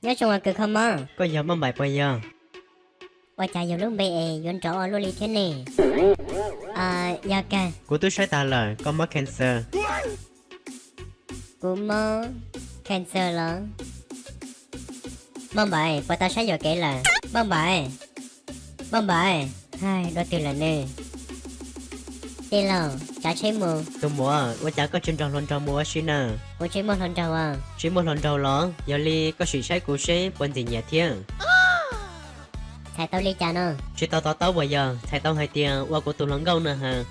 Nyob zoo os kws kho mob. Koj yog Maj Npaim puas yog? Ua cas yus lub npe es yuav nrov ua luaj li thiab ne? Yog kag. Kuv twb saib tas lawm, koj mob cancer. Kuv mob cancer los? Maj Npaim, puas tau saib yuam kev lawm? Maj Npaim, Maj Npaim. Hais dua twg lawm ne? Tij laug, tsav tsheb mus. Tus muam, ua cas koj tsis nrog hluas nraug mus ua si na? Kuv tsis muaj hluas nraug os. Tsis muaj hluas nraug los? Yog li koj sim saib kuv seb puas ntxim nyiam thiab. Txhais tau li cas no? Tsis tau to taub puas yog? Txhais tau hais tias ua kuv tus hluas nkauj no has.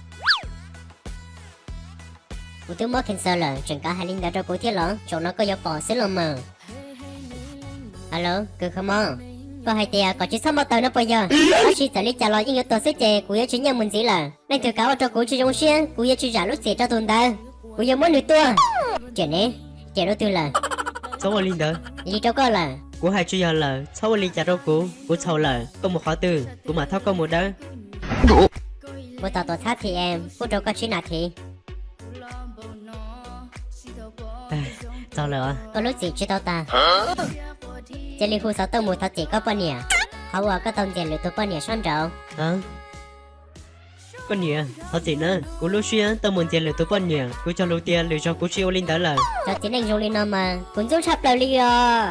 Kuv twb mob cancer lawm tseem kav hais li ntawd rau kuv thiab los? Zaum no koj yuav pom xwb los mas. Alo, kws kho mob, koj hais tias kom tsis txhob npau taws no puas yog? Tab sis txawm li cas los yeej yuav tuag xwb ces kuv yuav tsis nyiaj mus ntxiv lawm. Leej twg kav ua rau kuv tsis zoo siab, kuv yuav tsis zam lub txim rau tus ntawd, kuv yuav muab nws tua. Riam ne? Riam dua twg lawm? Txhob ua li ntawd. Lig rau koj lawm. Kuv hais tsis yog lawm, txhob ua li cas rau kuv, kuv txhaum lawm, koj mus qhov twg kuv mam thauj koj mus dawb. Mus tom tuam txhab T M, pub rau koj tsib nas this. Txog lawm os. Koj lub txim tsis tau tag. Cia li hu xov tooj mus thov txim koj poj niam, qhov uas koj tau ntxias lwm tus poj niam sab nraud. Koj niam, thov txim nawb, kuv lub siab tau mus ntxias lwm tus poj niam, kuv cog lus tias lwm zaus kuv tsis ua li ntawd lawm. Cov txiv neej zoo li no mas kuv ntxub tshaj plaws li os.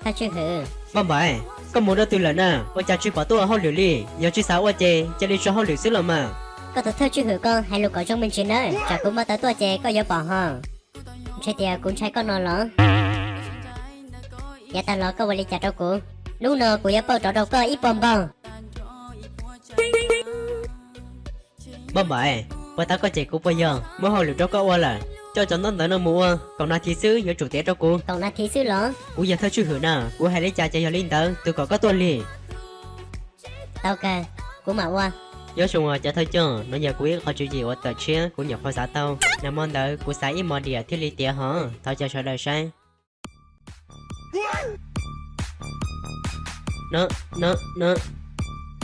Thawj Tswj Hwm. Maj Npaim, koj mus dua twg lawm na? Ua cas tsis pom tuaj ua hauj lwm li? Yog tsis xav ua ces cia li tso hauj lwm xwb los mas. Koj tus Thawj Tswj Hwm ko hais lus kom zoo me ntsis nawb, tsam kuv npau taws tuaj ces koj yuav pom ho. Ntshe tias kuv ntshai koj no los? Yav tag los koj ua li cas rau kuv? Hnub no kuv yuav pauj rov rau koj ib puas npaug. Maj Npaim, puas tau koj cem kuv puas yog? Muab hauj lwm rau koj ua lawm, coj cov ntaub ntawv no mus ua, kaum nas this xwb yuav tsum tiav rau kuv. Kaum nas this xwb los? Kuv yog Thawj Tswj Hwm na, kuv hais li cas ces yog li ntawd, twb kom koj tuaj li. Tau kawg, kuv mam ua. Nyob zoo os cov thawj coj, no yog kuv ib qho tswv yim uas tawm tshiab kuv nyuam qhuav xav tau. Nag hmo ntawd kuv xav ib mos diam thiaj li tiav hov, thov caw sawv daws saib. No, no, no,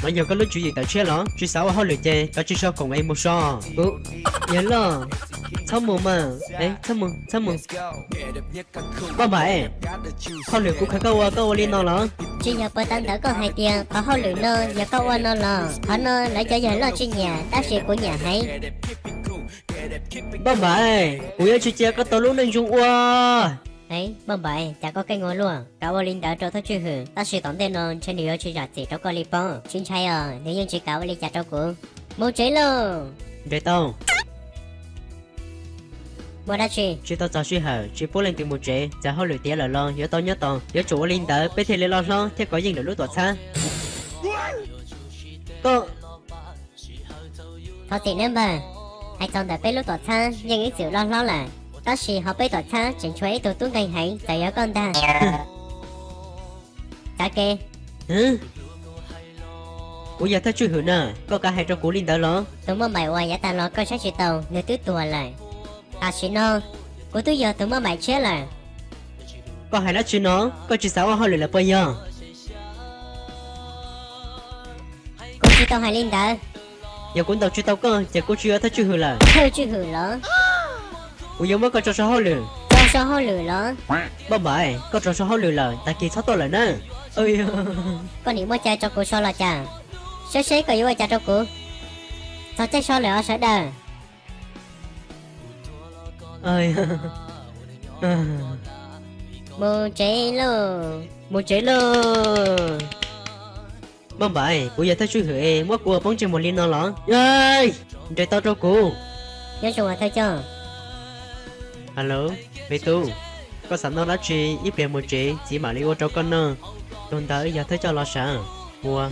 no yog koj lub tswv yim tawm tshiab los? Tsis xav ua hauj lwm ces kov tsis so koom es mus so. Kuv, yawg loj, txhob mus mas, txhob mus, txhob mus. Maj Npaim, hauj lwm kuv khaws koj ua koj ua li no los? Tsis yog puas tau ntawd koj hais tias qhov hauj lwm no yog koj ua no los? Qhov no lawv cov yawg loj tsis nyiam tab sis kuv nyiam heev. Maj Npaim, kuv yuav tsis cia koj tau lub neej zoo ua. Maj Npaim, cas koj keej ua luaj, kav ua li ntawd rau Thawj Tswj Hwm tab sis tom ntej no ntshe nws yuav tsis zam txim rau koj li pob. Tsis ntshai os, nws yeej tsis kav ua li cas rau kuv. Mus tsev lauj. Nres tau. Muaj dab tsi? Tsis tau txog sij hawm, tsis pub leej twg mus tsev, txawm hauj lwm tiav lawm los yuav tau nyob tos, yuav tsum ua li ntawd peb thiaj li loj hlob thiab kov yeej lwm lub tuam txhab. Koj, thov txim nawb npawg, hais txog ntawm peb lub tuam txhab yeej ib txwm loj hlob lawm, tab sis hauv peb tuam txhab tseem tshuav ib tug tub nkeeg heev txawm yog koj ntag. Cav ke. Kuv yog Thawj Tswj Hwm na, koj kav hais rau kuv li ntawd los? Tus Maj Npaim uas yav tag los koj saib tsis taus nws twb tuag lawm. Tam sim no kuv twb yog tus Maj Npaim tshiab lawm. Koj hais dab tsi no? Koj tsis xav ua hauj lwm lawm puas yog? Kuv tsis tau hais li ntawd. Yog kuv ntaus tsis tau koj ces kuv tsis yog Thawj Tswj Hwm lawm. Thawj Tswj Hwm los? Kuv yuav muab koj tso so hauj lwm. Tso so hauj lwm los? Maj Npaim, koj tso so hauj lwm lawm, tag kis txhob tuaj lawm na. Koj nim muaj cai tso kuv so los cas? Saib seb koj yuav ua cas rau kuv. Txog caij so lawm os sawv daws. Mus tsev lauj. Mus tsev lauj. Maj Npaim, kuv yog Thawj Tswj Hwm es muab kuv ua poob ntsej muag li no los? Nres tau rau kuv. Nyob zoo os thawj coj. Hello, me tub, koj xav noj dab tsi ib pliag mus tsev txiv mam li ua rau koj noj. Tus ntawd yog thawj coj los sav. Ua,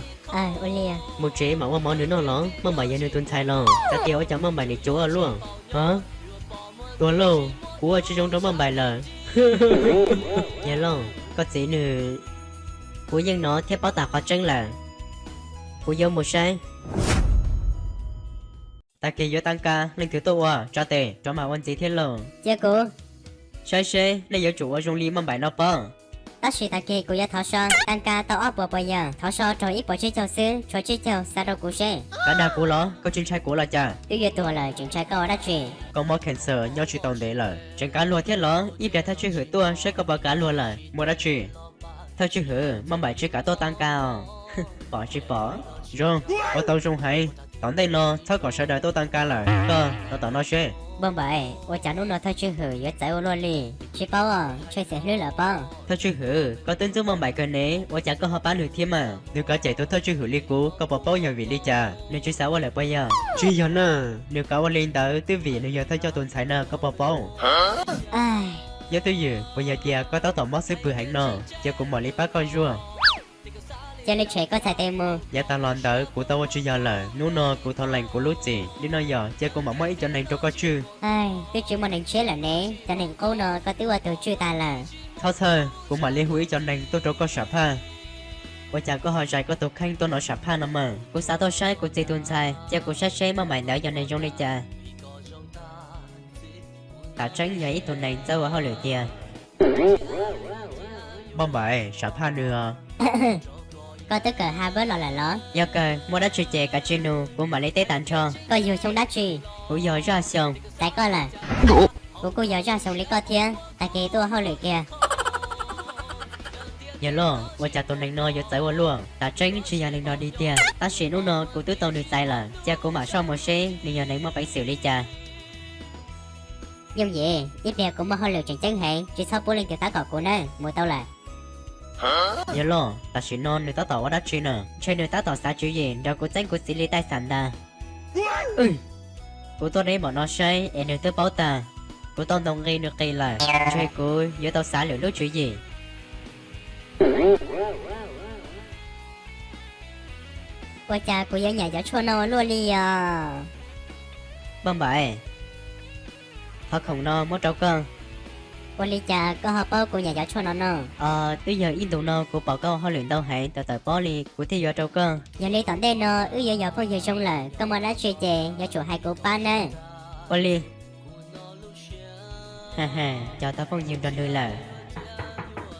mus tsev mam ua mov nws noj los? Maj Npaim yog nws tus ntxhais los? Xav tias ua cas Maj Npaim nim cuav luaj. Tuag lauj, kuv ua tsis zoo rau Maj Npaim lawm. Yawg Looj, koj txiv nws, kuv yeej hnov thiab paub tag qhov tseeb lawm. Kuv yuav mus saib. Tag kis yuav tag nka leej twg tuaj ua tso tes rov mam ua ntxiv thiab lauj. Cia kuv. Saib seb nej yuav tsum ua zoo li Maj Npaim no pob. Tab sis tag kis kuv yuav thov so, tag kis tau ob puas puas yog, thov so raug ib puas tsib caug xwb, tshuav tsib caug xa rau kuv seb. Kav dag kuv los koj tsis ntshai kuv los cas? Twb yuav tuag lawm tseem ntshai koj ua dab tsi? Koj mob cancer nyob tsis tau ntev lawm, tseem kav luag thiab los? Ib pliag thawj tswj hwm tuaj seb koj puas kav luag lawm. Muaj dab tsi? Thawj tswj hwm, Maj Npaim tsis kam tuaj tag kis os. Pom tsis pom? Zoo, ua tau zoo heev. Tom ntej no txhob kom sawv daws tuaj tag kis lawm, koj tos tom no seb. Maj Npaim, ua cas hnub no thawj tswj hwm yuav txawv ua luaj li? Tsis paub os, ntshe xiam hlwb lawm pob. Thawj tswj hwm, koj twb ntxub Maj Npaim kawg ne, ua cas koj ho pab nws thiab mas? Nws kav cem tus thawj tswj hwm li kuv, koj puas paub yog vim li cas? Nws tsis xav ua lawm puas yog? Tsis yog na, nws kav ua li ntawd twb vim nws yog thawj coj tus ntxhais na, koj puas paub? Nyob twj ywm, puas yog tias koj tab tom mob xwb pwg heev no, cia kuv mam li pab koj zuaj. Cia li tshem koj txhais tes mus. Yav tag los ntawd kuv tau ua tsis yog lawm, hnub no kuv thov lees kuv lub txim. Li no yog cia kuv mam muab ib co neeg rau koj tswj. Twb tsis muaj neeg tshiab lawm ne, cov neeg qub no koj twb ua tug tswj tag lawm. Txhob txhawj, kuv mam li hu ib co neeg tuaj rau koj sam phaj. Ua cas koj ho zais koj tus kheej tuaj nov sam phaj no mas? Kuv xav tuaj saib kuv txiv tus ntxhais, cia kuv saib seb Maj Npaim ntawd yog neeg zoo li cas. Tam tseeb yog ib tug neeg txawj ua hauj lwm tiag. Maj Npaim, sam phaj nws os. Koj twb kawm Harvard los lawm los? Yog kawg, muaj dab tsi ces kav tsij nug, kuv mam li teb tas nrho. Koj yug xyoo dab tsi? Kuv yog Zaj Xyoos. Txais koj lawm. Kuv kuj yog Zaj Xyoos li koj thiab, tag kis tuaj ua hauj lwm kiag. Yawg loj, ua cas tus neeg no yuav txawv ua luaj? Tam tseeb tsis yog neeg no dig tiag, tab sis hnub no kuv twb tau nws txais lawm, cia kuv mam soj mus seb nws yog neeg muaj peev xwm li cas. Yooj yim, ib pliag kuv muaj hauj lwm tseem ceeb heev, tsis txhob pub leej twg tab tom kuv nawb, mus tau lawm. Yawg loj, tam sim no nws tab tom ua dab tsi na? Ntshe nws tab tom xav tswv yim nrog kuv txeeb kuv txiv li taij xam ntag. Kuv tuaj deb npaum no saib es nws twb paub tag. Kuv tau ntaus nqi nws qis lawm, ntshe kuv yuav tau xav lwm lub tswv yim. Ua cas kuv yuav nyiam cov tshuaj no ua luaj li os? Npauj Npaim, qhov khoom no muab rau koj. Ua li cas koj ho paub kuv nyiam cov tshuaj no no? Os, twb yog ib ntus no kuv pom koj ua hauj lwm ntau heev tawm tawm pob li kuv thiaj yuav rau koj. Yog li tom ntej no wb yuav yog phooj ywg zoo lawm, koj muaj dab tsi ces yuav tsum hais kuv pab nawb. Ua li. Cog tau phooj ywg nrog nws lawm.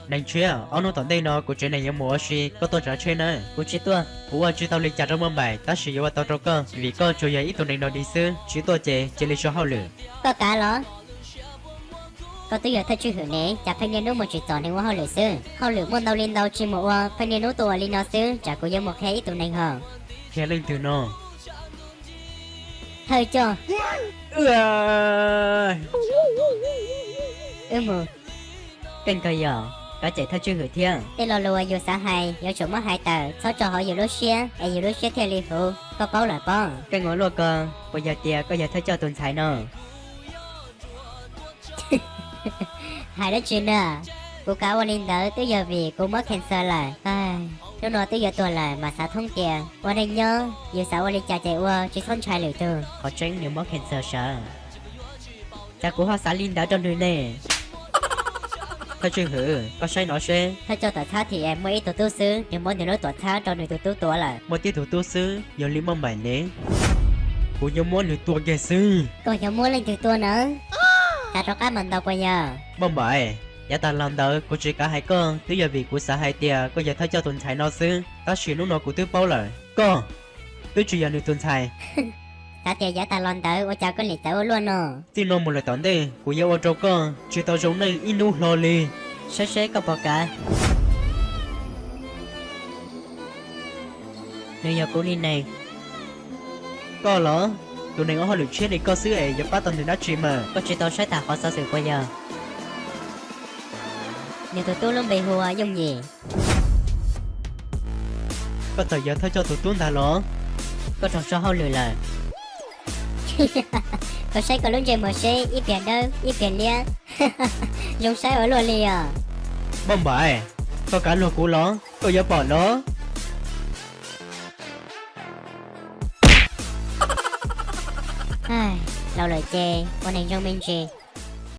Neeg tshiab, ob hnub tom ntej no kuv tsev neeg yuav mus ua si, koj tuaj tsav tsheb nawb. Kuv tsis tuaj. Kuv ua tsis tau li cas rau Npauj Npaim, tab sis yuav ua tau rau koj, vim koj tsuas yog ib tug neeg no dig xwb. Tsis tuaj ces cia li so hauj lwm. Koj kav los? Koj twb yog thawj tswj hwm ne, cas pheej niaj hnub mus tsim txom neeg ua hauj lwm xwb? Hauj lwm muaj ntau li ntau tsis mus ua, pheej niaj hnub tuaj ua li no xwb, tsam kuv yuav mus qhia ib tug neeg ho. Qhia leej twg no? Thawj coj. Wb mus. Keej kawg yog, kav cem thawj tswj hwm thiab. Tej lo lus uas yus xav hais yuav tsum muab hais tawm, txhob tso hauv yus lub siab es yus lub siab thiaj li huv, koj paub lawm pob? Keej ua luaj ko, puas yog tias koj yog thawj coj tus ntxhais no? Hais dab tsi na? Kuv kav ua li ntawd twb yog vim kuv mob cancer lawm. Hnub no twb yuav tuag lawm mas xav thoob tias ua neej nyob yus xav ua li cas ces ua, tsis txhob ntshai lwm tus. Qhov tseeb nws mob cancer sawv. Cas kuv ho xav li ntawd rau nws ne? Thawj tswj hwm, koj saib no seb. Thawj coj tuam txhab thiab muaj ib tug tub xwb, nws muab nws lub tuam txhab rau nws tus tub tuav lawm. Muaj tib tug tub xwb, yog li Npauj Npaim ne? Kuv yuav muab nws tua kiag xwb. Koj yuav muab leej twg tua na? Xav rov qab mas ntaus puas yog? Npauj Npaim, yav tag los ntawd kuv tsis kav hais koj, twb yog vim kuv xav hais tias koj yog thawj coj tus ntxhais no xwb, tab sis hnub no kuv twb paub lawm, koj twb tsis yog nws tus ntxhais. Xav tias yav tag los ntawd ua cas koj lim txawv ua luaj no? Txij no mus lawm tom ntej kuv yuav ua rau koj tsis tau zoo neej ib hnub hlo li. Saib seb koj puas kav. Nws yog kuv li neeg. Koj los? Tus neeg ua hauj lwm tshiab li koj xwb es yuav pab tau nws dab tsi mas? Koj tsis tau saib tag qhov xov xwm puas yog? Nws tus tub lub npe hu ua Yooj Yim. Koj txawm yog thawj coj tus tub ntag los? Koj raug so hauj lwm lawm. Koj saib koj lub ntsej muag seb, ib pliag dawb ib pliag liab, zoo saib ua luaj li os. Npauj Npaim, koj kav luag kuv los? Koj yuav pom los. Laus lawm ces ua neeg zoo me ntsis.